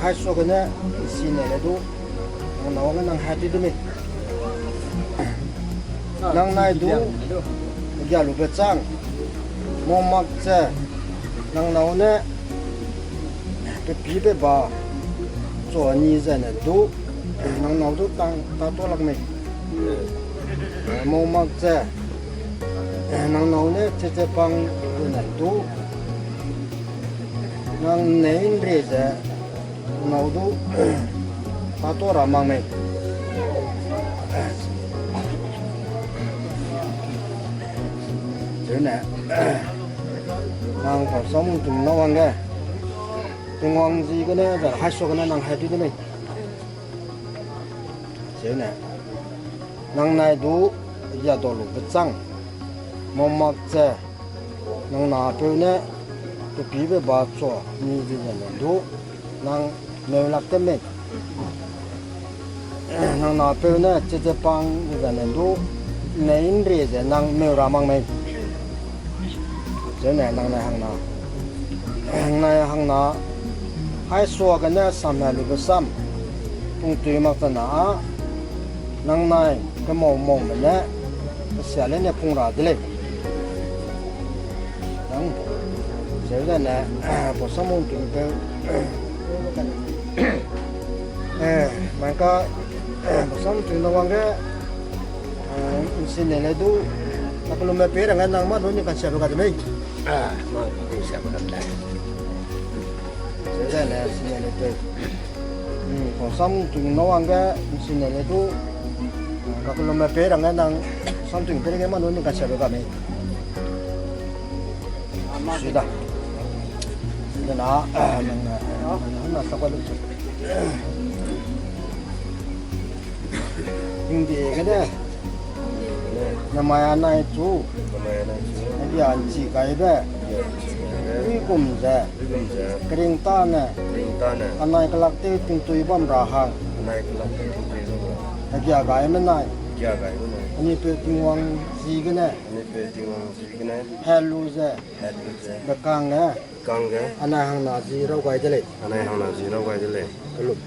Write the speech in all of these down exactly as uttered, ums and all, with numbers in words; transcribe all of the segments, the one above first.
Haisuagene, ’nsi ne le du, nang nâu ne nang hati de mei. Nang nai du, gia lu bechâng, mau mak ze, nang nâu ne, pepi pe ba, chua ni zene du, nang nâu du tang, ta tuâ lak mei. Mau mak ze, nang nâu ne chechepang zene du, nang nei ’nri ze, nâu du, ta tuâ ra mak mei. Cheu ne, nang kau sam tung nâu wangge, Tingwang ziegene, ze haisuagene nang hati de mei. Cheu ne, nang nai du, gia dau lu bechâng, mau mak ze, nang napeu ne, pepi pe ba chua ni zene du, nang meu lak te mei. Nang napeu ne chechepang zene du, nei ’nri ze nang meu ra mak mei. Cheu ne nang nai hangna, nang nai hangna, haisuagene samhe lube sam, pungtui mak chana â, nang nai kemau maume ne, kesia leine pung ra de lei. Nang, cheu zene, kau sam tung peu, eh, mai ka, kau sam tung nâu wangge, eh, ’nsi ne le du, kakellumme pei rangge nang mâ lu ni kasiabe ga de mei. Cheu zene, ’nsi ne le peu. Kau sam tung nâu wangge, ’nsi ne le du, kakellumme pei rangge nang, sam tung pei rangge mâ lu ni kasiabe ga mei. Sui da. Dena, nang, nang, nang sa kua lu chu. Hingde gene, namai anai chu, namai anai chu, a gia ’nchi gaibe, a gia ’nchi gaibe, luigum ze, luigum ze, kering tâne, kering tâne, anai kelak tew tingtui bam ra hang, anai kelak tew tingtui bam ra hang, a gia gai menai, a gia gai menai, anipeu Tingwang ziegene, anipeu Tingwang ziegene, helu ze, helu ze, bekangge, bekangge, anai hangna zi raw gai de lei, anai hangna zi raw gai de lei. Kelum.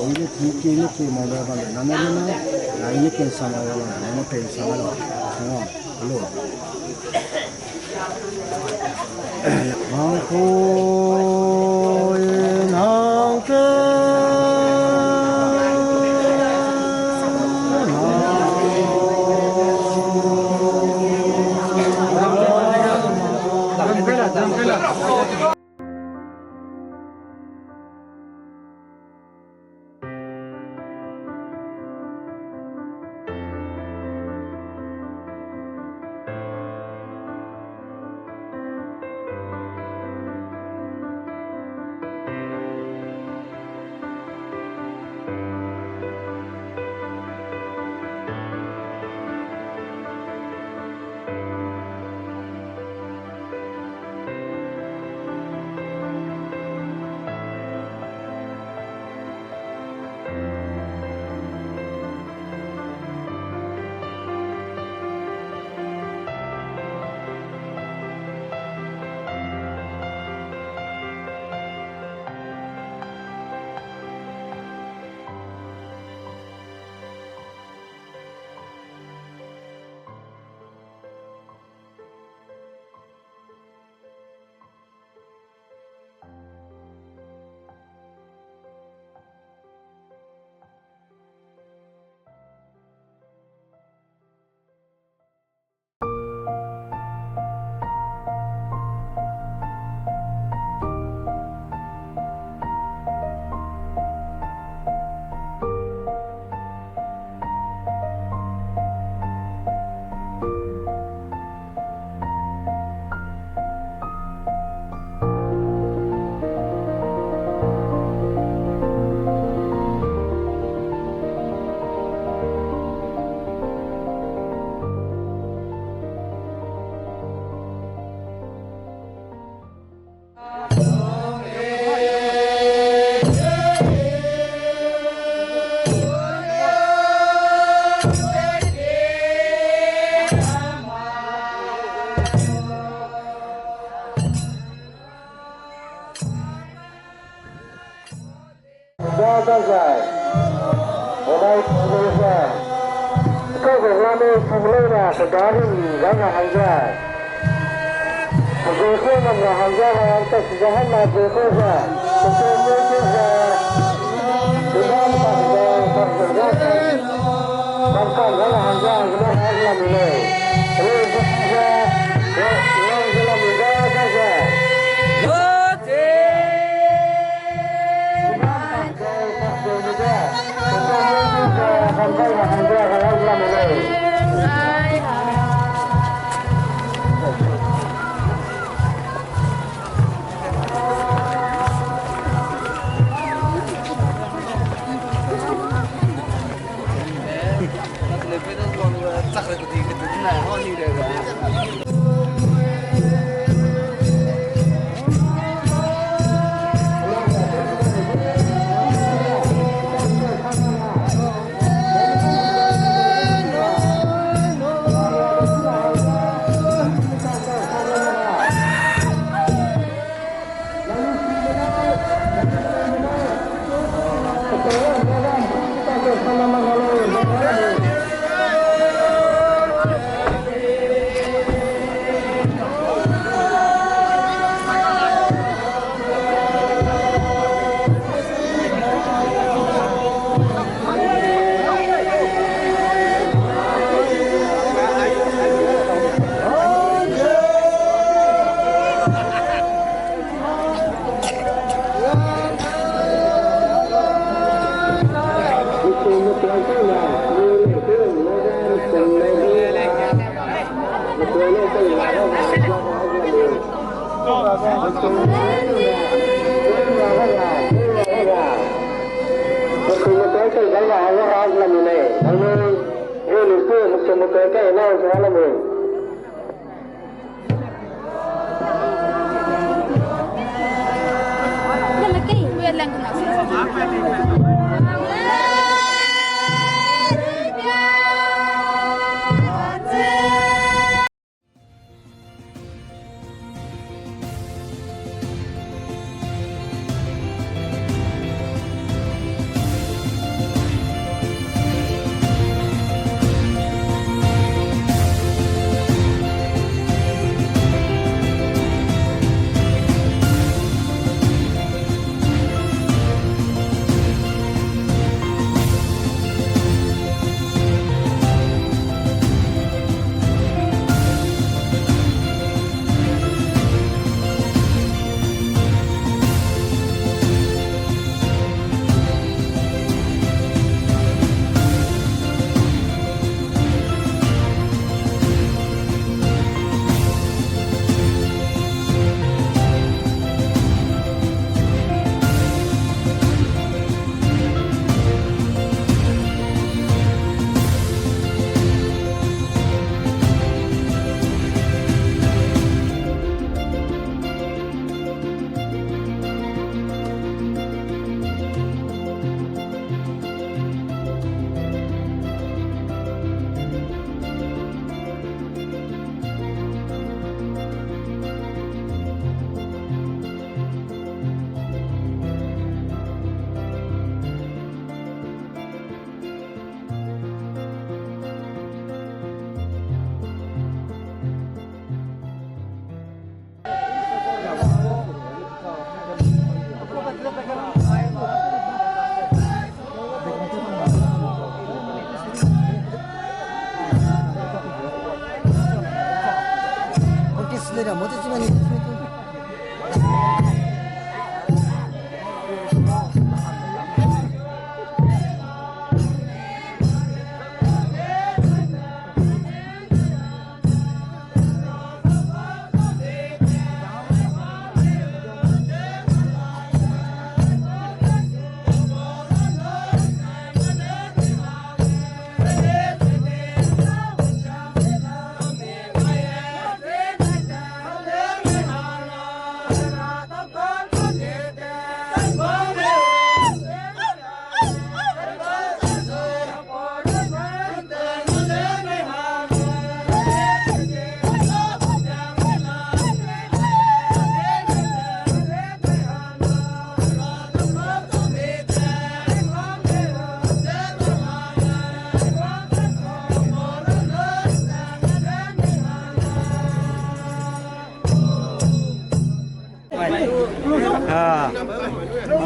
Ile ki ki ne ki ma le ba le na ne le na, na ne pen sa ma le na ne pen sa ma le. Ngo, lo. Da da zai. Olai pule zai. Kau ge lame pule na se da ri ga na hai zai. Ago ko nam na hai zai, ta si zai han na ago ko zai. Ko ko mo ko zai. Ko nam pa zai, pa zai zai. Kam kam ga na hai zai, ga na hai lam le. Re zai zai. Re zai lam le zai zai. Ah,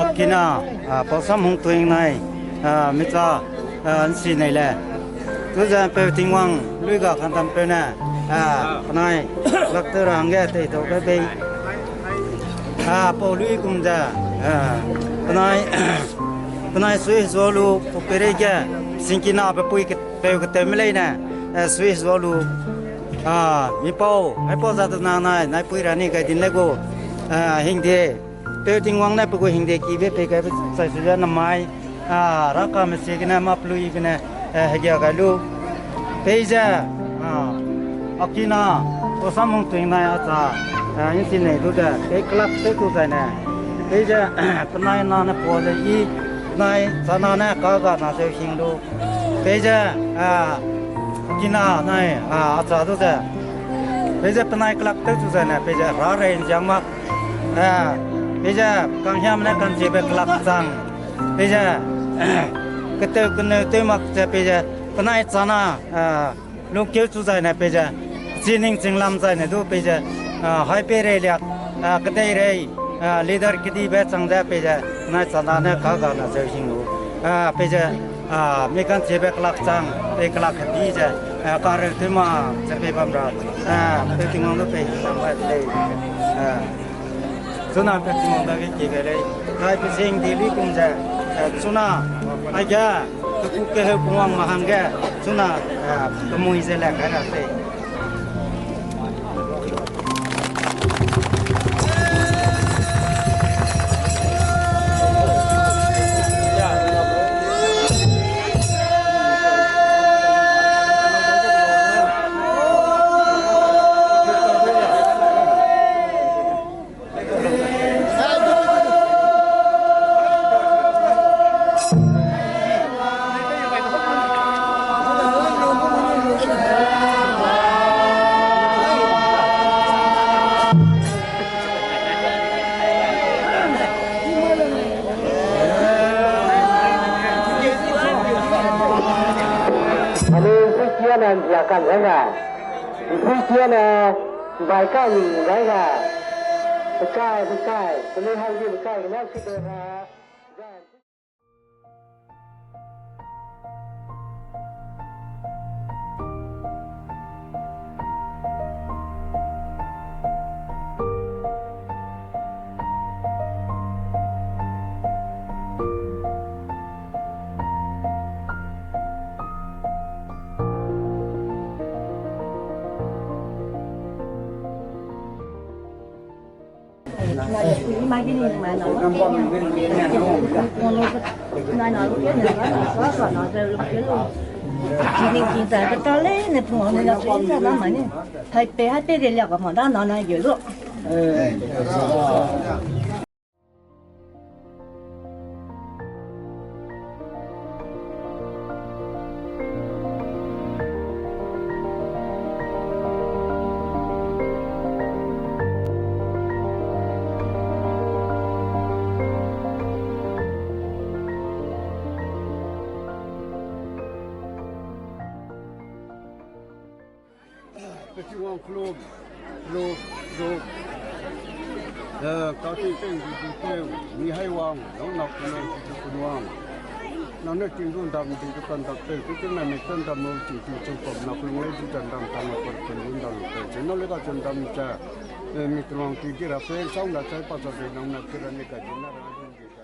akina, ah, Pausam Hungtuing nai, ah, micha, ah, nsi nei le. Tu ze peu Tingwang lui ga khantam peu ne, ah, penai, lak te ra hangge tei tau pe bei. Ah, pau lui kum ze, ah, penai, penai sui zua lu, pau pere ge, singkina pe pui ke, peu ke teu me lei ne, eh, sui zua lu, ah, mi pau, ai pau za te na nai, nai pui ra ni gai din le gu, ah, hingde, peu Tingwang ne pe gu hingde ki be pe gai be sai su ze namai, ah, ra ka me si gene, map lui gene, eh, hegia gai lu. Pei ze, ah, akina, Pausam Hungtuing nai acha, ah, nsi nei du ze, pei kelak te tu zai ne. Pei ze, penai na ne pua ze i, penai chana ne ka ga na zeu hing lu. Pei ze, ah, akina nai, ah, acha du ze. Pei ze penai kelak te tu zai ne, pei ze ra rei nziang mak. Ah, pei ze kanghiam ne kangchiebe kelak chang. Pei ze, keteu keneu tew mak ze pei ze, penai chana, ah, lungkeu chu zai ne pei ze, chining chinglam zai ne du pei ze, ah, hai pei rei liak, ah, kedei rei, ah, leader kedibe chang ze pei ze, penai chana ne ka ga na zeu hing lu. Ah, pei ze, ah, mi kangchiebe kelak chang, pei kelak kedi ze, ah, kareu tew ma ze pei bam ra, ah, peu Tingwang du pei bam ra lei, ah. Chuna pe Tingwang dage kie gai lei. Kai pe sing di li kum ze, eh, chuna, aige, keku keheu pungwang ma hangge, chuna, eh, kemui ze le kai ra sei. Ani Christian and Yakan Ranga. Christian, eh, bai ka ni gai ga. Pekai, pekai, kene hai ni pekai, kene si de ra. Pe Tingwang kelum, kelum, kelum. Eh, ka ting ting di di teu, mi hai wang, nang nak kelum, di di kelum wang. Nang ne ting dun dam, di di kan dam teu, ting ting na me kan dam mo, ting ting chung pam, nak kelum le di dan dam, tang na kan kelum dam teu. Ze nang le ka chung dam ze. Eh, mi tulang ti di ra pe, sau na chai pa sa de nang na kira ni ka di na ra di di ka.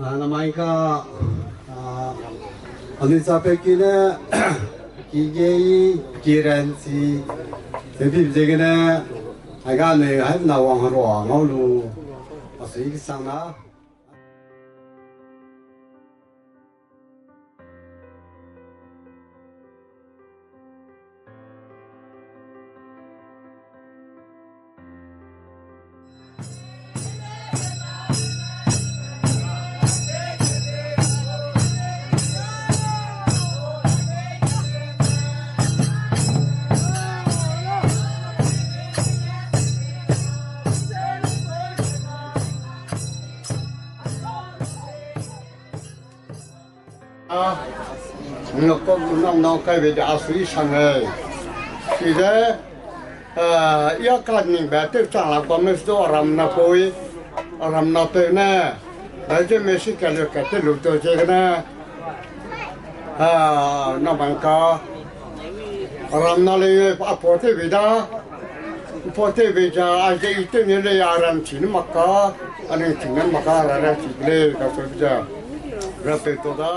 Ah, namai ka, ah, anui chapeu ki ne, ki gei, ki ran chi, te bi ziegene, ai ga ne, hai na wang herua ngau lu, a sui ki sang na. A, nokok nang nang kai be de a sui sang e. Side, a, ya ka ning be tew chang la bam ne su aram na pui, aram na tew ne. Dai je me si ka le ka te lu to je ne. A, na bang ka. Aram na le a po te be da. Po te be ja a je i te ne le aram chi ne mak ka. A ne chi ne mak ka ra ra chi le ka so ja. Ra pe to da.